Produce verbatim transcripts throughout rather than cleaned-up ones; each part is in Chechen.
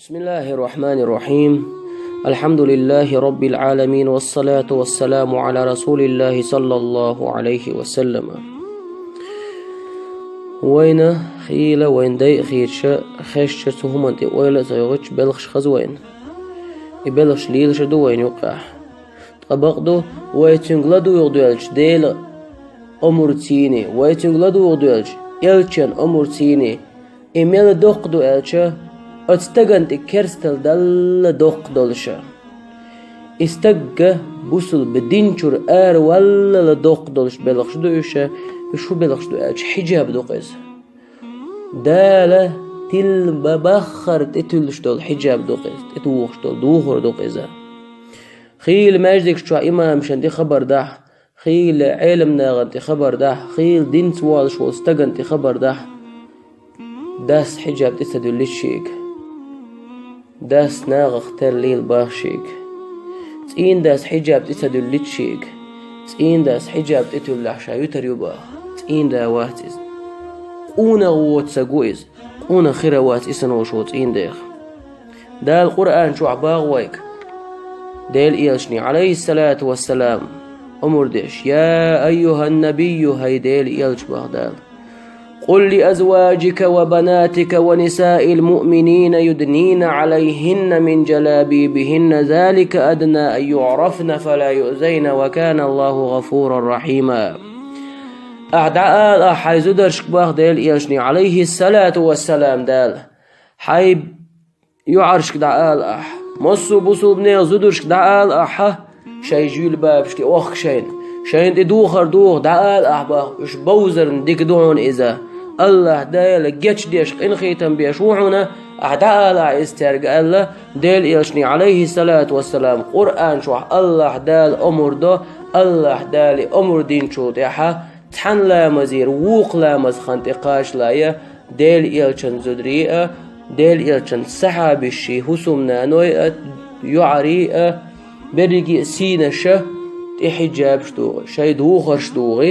بسم الله الرحمن الرحيم. الحمد لله رب العالمين، والصلاة والسلام على رسول الله صلى الله عليه وسلم. Вайна хийла, вайн дайа хийча, хезча цу хӀуман тӀе ойла а ца йогӀуч, белхаш хаза вайна. И белхаш лелаш а ду вайна юкъахь. Ткъа бакъду, вай цуьнга ладугӀу доьлча Делан омрцийний, вай цуьнга ладугӀу доьлча элчан омрцийний, и мел доккха ду аьлча, оцу стагана тӀе керстал далла доккха долуша. И стагга бусулба динчуьра араваллала доккха долуш белхаш ду уьш, уьш хӀун белхаш ду аьлча, хьиджаб ду-кх иза. Дала тилла баххара тӀетуьллуш долу хьиджаб ду-кх иза, тӀетухуш долу духар ду-кх иза. Хийла маьждигаш чохь имамашна тӀе хабар дахь, хийла Ӏеламнахана тӀе хабар дахь, хийла динца волуш волу стагана тӀе хабар дахь, дас хьиджаб тӀе ца дуьллича шега, дас нахах тера лела бах шега, цӀийнан дас хьиджаб тӀе ца дуьллича шега, цӀийнан дас хьиджаб тӀетуьллахь ша витар ю бах, цӀийнан да вац иза. Къонах воцу стаг ву иза, къонах хир а вац и санна волуш волу цӀийнан дех. Дала Къуръан чохь боху вайга, Делан элчане, Ӏалайхиссалату вассалам, омра деш: «Я айюхьан-набийю», хӀай Делан элча, боху Дала, «къул ли азваджика ва банатика ва нисаил муъминина юднина Ӏалайхинна мин джалабибихинна, залика адна ан юърафна фала юъзайна, ва кана Аллаху гъафуран рахьима». Ахь дӀаала ахь хьайн зударшка, боху Делан элчане, Ӏалайхиссалату вассалам, Дала, хьайн йоӀаршка дӀаала ахь, массо а бусулбанел зударшка дӀаала ахьа, шайн жуьлбабашка охка шайна, шайна тӀе духар духу дӀаала ахь, боху, уьш бовзарна дика ду хьуна иза. Аллахь Дала гечдеш, къинхетам беш ву хьуна, ахь дӀаала ахь иза цаьрга аьлла, Делан элчане, Ӏалайхиссалату вассалам, Къуръан чохь Аллахь Дала омра до, Аллахь Дала омра динчул тӀаьхьа цхьана ламазера вукху ламаз хан тӀе кхачале, Делан элчан зударий а, Делан элчан сахьабаший, хӀусамнаной а, йоӀарий а, берриге а сийнаша тӀе хьиджабаш духу, шайн духарш духу,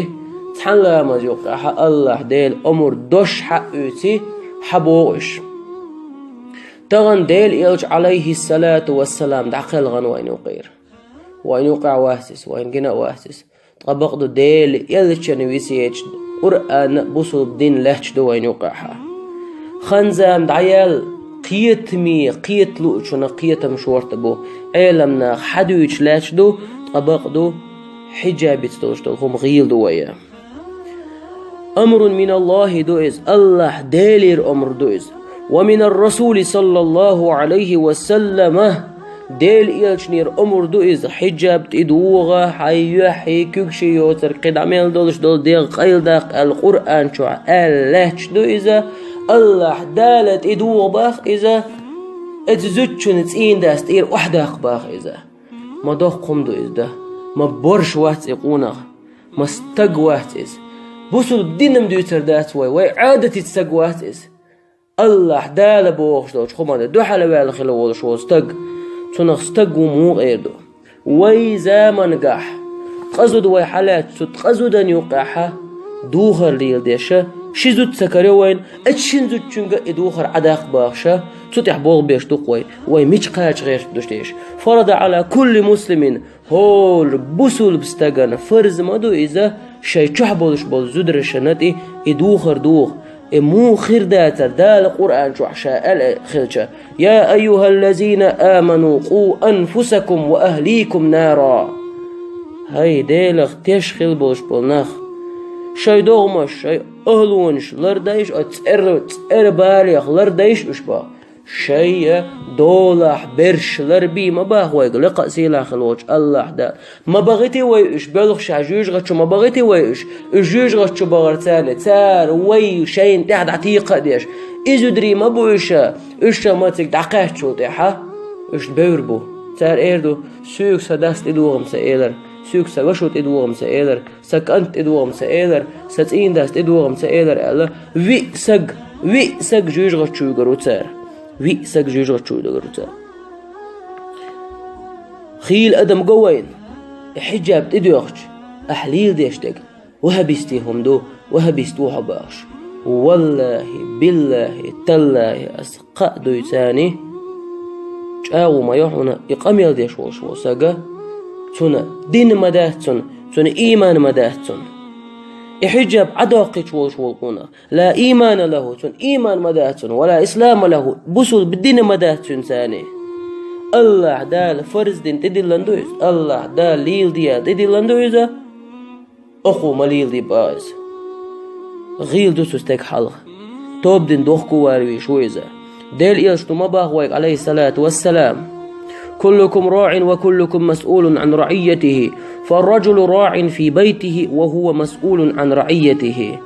цхьана ламаз юккъехь Аллахь Делан омра дош хьаоьций, хьабоху уьш. Тахана Делан элча, Ӏалайхиссалату вассалам, дӀакхелхина вайна юкъера. Вайна юкъахь вац иза, вайна гина а вац иза. Ткъа бакъду, Делан элчан висинчу Къуръан а бусулба дин лаьтташ ду вайна юкъахь. Хан-зама дӀаяьлла, кхетаме кхета луучунах кхетам шорта бу, Ӏеламнаха хьадуьйцуш лаьтташ ду, ткъа бакъду, хьиджабица долуш долу хӀума гӀийла ду вай. Амрун миналлахи ду иза, Аллахь Делера омра ду иза. Ва минар расули саллаллаху Ӏалайхи ва саллама, Делан элчанера омра ду иза, хьиджаб тӀедугӀа, хьайн юьхьий, куьгший йоцург кхин дӀа мел долуш долу дегӀ къайладаккха аьлла Къуръан чохь аьлла лаьтташ ду иза, Аллахь Дала тӀедугӀа бах иза, оцу зудчун цӀийнан дас тӀера охьадаккха бах иза. Ма доккха хӀума ду иза дан, ма борш вац и къонах, ма стаг вац иза. Бусулба дин-м дуьйцур дац вай, вай Ӏадатица стаг вац иза. Аллахь Дала бохуш долчу хӀуманна дуьхьал ваьлла хила волуш волу стаг, цунах стаг ву муха эр ду? Вай заманахь ткъа зуда вай хьалаьцча, цу ткъа зудан юккъехь духар лела деша, ши зуда ца карайо вайна, оцу шина зудчуьнга и духар Ӏадаккха бахаша, цу тӀехь болх беш ду-кх вай, вай мича кхача гӀерта ду дезаш. Фарада Ӏала кулли муслимин, хӀора бусулба стагана фарз ма ду иза, шайн чохь болуш болу зударшна тӀе и духар духа. И муха хир дацара, Дала Къуръан чохь ша аьлла хилча: «Я айюхаллазина аману, къу анфусакум ва ахликум нара». ХӀай Делах теш хила болуш болу нах! Шайн догӀмаш, шайн ахӀлонаш лардайша, оцу цӀер-, цӀеран балех лардайша уьш, боху. Шайн долахь берш ларбе ма боху вайга, лекха а сийлахь хила волчу Аллахь Дала. Ма бахийти вай уьш, боьлхуш шайн жоьжахати чу ма бахийти вай уьш. Уьш жоьжахати чу бахарца, цара вай шайна тӀехь дӀатекха а деш. И зударий ма бу уьш, уьш ма цига дӀакхаьччул тӀаьхьа уьш бевр бу. Цара эр ду: «Соьга сан дас тӀедогӀа-м ца элира, соьга сан ваша тӀедогӀа-м ца элира, сан кӀант тӀедогӀа-м ца элира, сан цӀийнан дас тӀедогӀа-м ца элира», — аьлла, виъ саг, виъ саг жоьжахати чу вигар ву цара. Виъ саг жоьжахати чу вигар ву цара. Хийла адам го вайна, и хьиджаб тӀедоьхча, ахь лела деш дерг ваххабистийн хӀума ду, ваххабист ву хьо бохуш. Валлахи, биллахи, таллахи, ас кхаъ дуй царний, ЧӀагӀо ма йо хьуна, и къамел деш волуш волу сага, цуьнан дин ма дац цуьнан, цуьнан ийман ма дац цуьнан. И хьиджаб Ӏадоккхуьйтуш волуш волу къонах, ла иймана лахӀу, цуьнан ийман ма дац цуьнан, ва ла ислама лахӀу, бусулба дин ма дац цуьнан царний. АллахӀ Дала фарз дина тӀедиллина ду иза, АллахӀ Дала лийла де аьлла тӀедиллина ду иза. Оха ма лийла де баха иза. ГӀийла ду цу стеган хьалха. Тоба дина дохко вар вийш ву иза. Делан Элчано ма боху вайга, Ӏалайхиссалату вассалам: «Куллукум раӀин ва куллукум масъулун Ӏан раӀийятихи, фарраджулу раӀин фи байтихи ва хӀува масъулун Ӏан раӀийятихи».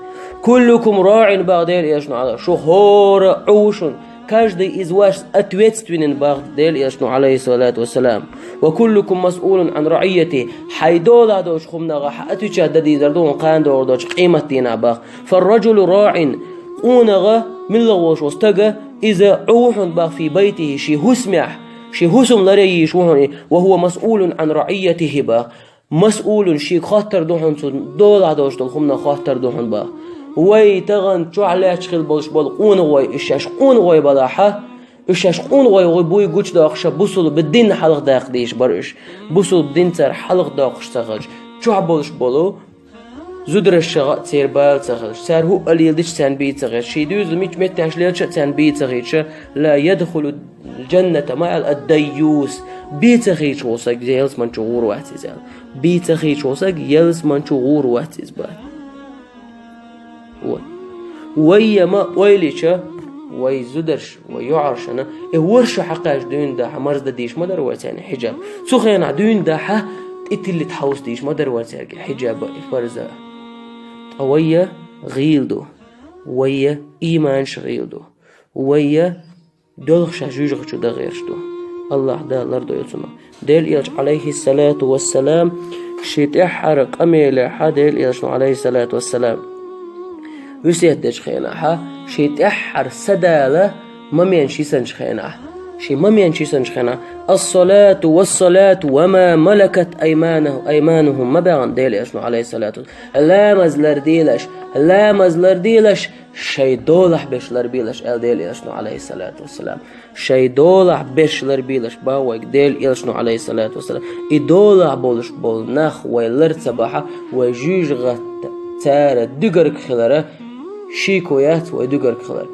«Куллукум раӀин», боху Делан Элчано, Ӏала, шу хӀора Ӏу ву шуна. Каждый из вас ответственен, боху Делан Элчано, Ӏалайхиссалату вассалам. «Ва куллукум масъулун Ӏан раӀийятихи». Хьайн долахь долчу хӀуманах хьан отвечать дан дийзар ду хьуна кхана догӀур долчу къематдийнахь, боху. «Фарраджулу раӀин». Къонах, милла волуш волу стаг, иза Ӏу ву хьуна, боху, фи байтихи, шен хӀусамехь, шен хӀусам ларъян йийш ву хьуна и, «ва хӀува масъулун Ӏан раӀийятихи», боху. Масъулун, шега хоттур ду хьуна, цу долахь долуш долу хӀуманах хоттур ду хьуна, боху. Вай тахана чохь лаьтташ хилла болуш болу къонахой, уьш шаьш къонахой балахь, уьш шаьш къонахой буй гучудоккхуш, бусулба дин хьалха даккха дийш бара уьш. Бусулба дин цара хьалха доккхуш ца хилча, чохь болуш болу зударшха а церан бала ца хилча, цара хӀуъа леладича царна бийца хеташ, шен дуьйзал мича меттехь лелча а царна бийца хеташ, ла ядхулу джанната ма аьлла ад-дайюс. Бийца хеташ волу саг ялсамани чу гӀур вац иза аьлла. Бийца хеташ волу саг ялсамани чу гӀур вац иза, боху. Вот. Вай ма ойла йича, вай зударш, вай йоӀаршна, и ворхӀ шо хьакхаьчча дуьйна дахьа марздан дийш ма дара вай царна хьиджаб. Цу хенахь дуьйна дахьа тӀе тиллина хьовса дийш ма дара вай цаьрга хьиджаба, и фарза. Ткъа вай гӀийла ду, вай ийманаш гӀийла ду, вай доьлхуш жуьжгӀа чу дан гӀерташ ду. АллахӀ Дала лардойла цунах. Делан Элча, Ӏалайхиссалату вассалам, шен тӀаьххьара къамелехь, Делан Элчано, Ӏалайхиссалату вассалам, весет дечу хенахь, шен тӀаьххьара са дала момент йисинчу хенахь, шен момент йисинчу хенахь: «Ас-салату вассалату ва ма малакат айманаху-, айманухум», ма баьхна Делан Элчано, Ӏалайхиссалату вассалам. «Ламаз лардийлаш, ламаз лардийлаш, шайн долахь берш ларбийлаш», аьлла Делан Элчано, Ӏалайхиссалату вассалам. Шайн долахь берш ларбийлаш, боху вайга Делан Элчано, Ӏалайхиссалату вассалам. И долахь болуш болу нах вай лар ца бахьа, вай жуьжгӀатта цара дуьгарг хилара шеко яц вай дуьгарг хилар.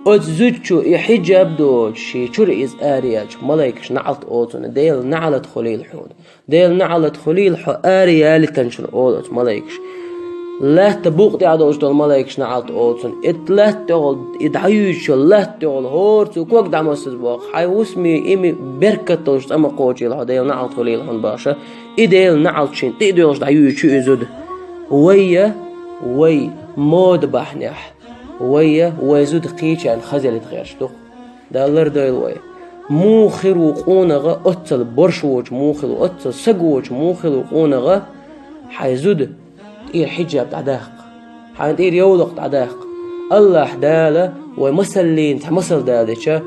Оцу зудчо и хьиджаб доцуш, шен чуьра иза араяьлча, малайкаш наӀалт олу цунна: «Делан наӀалат хуьлийла хьуна». Делан наӀалат хуьлийла хьо араяьллитанчунна, олу оцу малайкаш. Латта букъа тӀехь долуш долу малайкаш наӀалт олу цунна. И латта тӀехула, и дӀаюьйжучу латта тӀехула хӀора цу ког дӀамосаза боху. Хьайн хӀусаме, име беркат долуш цӀа ма кхочийла хьо, Делан наӀалт хуьлийла хьуна бохуша. И Делан наӀалт шена тӀе а доьлхуш дӀаюьйжучу и зуда. Вай, вай мода бахьанехь, вай, вай зуда кхечарна хаза ялийта гӀерташ ду. Дала лардойла вай. Муха хир ву къонах, оццал борш воцуш муха хир ву, оццал саг воцуш муха хир ву къонах, хьайн зуда тӀера хьиджаб дӀадаккха, хьайна тӀера йовлакх дӀадаккха. АллахӀ Дала вай масаллина цхьа масал дала дича,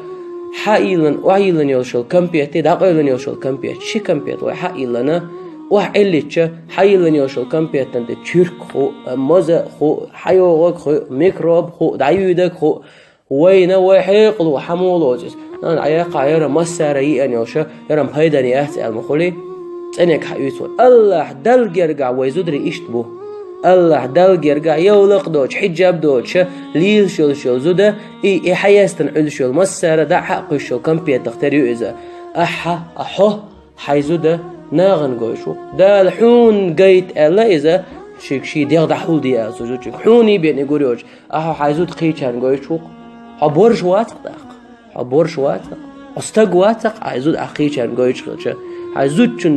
хьайиллина, охьайиллина йолуш йолу кампетий, дӀакъевлина йолуш йолу кампет, ши кампет вай хьайиллина, охьаэллича, хьайиллина йолуш йолу кампетан тӀе чуьрк ху, моза ху, хьайогӀаг ху, микроб ху, дӀаюьйдаг ху, Вайна вай хьекъало хьан муха лоцу иза? Нана, Ӏа яьккхахь, яра массара а йиъна йолуша, яра пайдана яц аьлла ма хуьлий, цӀенег хьан уьйцур. АллахӀ Далла гергахь вай зударий иштта бу. АллахӀ Далла гергахь йовлакх доцуш, хьиджаб доцуша, лелаш йолуш йолу зуда, и, и хьаэстина Ӏуьллуш йолу массара а дӀа а хьакхуьйсуш йолу кампетах тера ю иза. Ахьа, а хьо, Хьайн зуда нахана гойтуш ву. Дала хьуна гайта аьлла иза, шига шен дегӀ дӀахьулде аьлла цу зудчуьнга. Хьуний бен и гур йоцуш, ахьа хьайн зуда кхечарна гойтуш ву-кх. Хьо борша вац-кх тӀаккха. Хьо борша вац-кх. Хьо стаг вац-кх, хьайн зуда ахьа кхечарна гойтуш хилча. Хьайн зудчун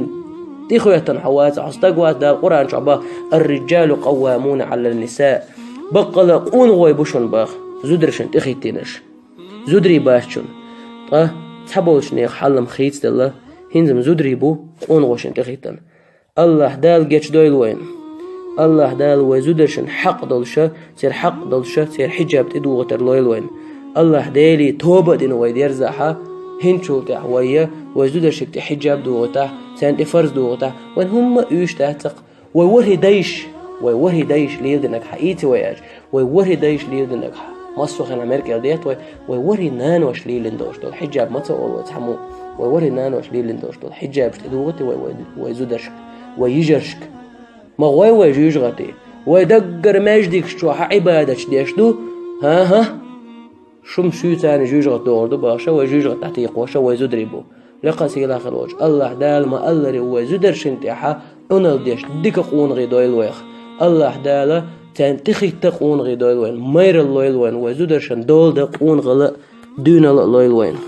тӀехоьттина хьо вац-кх, хьо стаг вац, Дала Къуръан чохь боху: «Ар-риджалу къаввамуна Ӏалан-нисаъ». Баккъала къонахой бу шуна боху, зударшна тӀехӀиттинарш. Зударий бац шуна. Ткъа цхьаболчу нехан хьал-м хийцаделла, хӀинца-м зударий бу къонахошна тӀехӀиттина. АллахӀ Дала гечдойла вайна. АллахӀ Дала вай зударшна хьакъ долуша, церан хьакъ долуша, церан хьиджаб тӀедугӀур лойла вайна. АллахӀ Деле тоба а дина вай дерзахьа, хӀинцул тӀаьхьа вай, вай зударшка тӀе хьиджаб дугӀуьйтахь, царна тӀе фарз дугӀуьйтахь, вайна хӀумма а уьйш дац-кх. Вай ворхӀе дайша, вай ворхӀе дайша леладинарг хьан ийци вай аьлча, вай ворхӀе дайша леладинарг хьан. Массо а хенахь меркӀел дехьа вай, вай ворхӀе нанош лелийна долуш долу хьиджаб ма ца олу вай цхьаммо, вай ворхӀе нанош лелийна долуш долу хьиджабаш тӀедугӀу те вай, вай, вай зударшка, вай йижаршка? Ма гӀой вай жуьжгӀати. Вай даггара маьждигаш чохь а Ӏибадаташ деш ду. ХӀан-хӀа. Шуна шуьйцарна жуьжгӀат догӀур ду бахша, вай жуьжгӀат дӀатийкхоша вай зударий бу. Лекха сийлахь хир волчу АллахӀ Дала ма-аллара вай зударшна тӀехьа Ӏуналла деш дика къонахий дойла вайх. АллахӀ Дала царна тӀехӀитта къонахий дойла вайна, майралла лойла вайна, вай зударшна дола дан къонахалла а, дуьйналла а лойла вайна.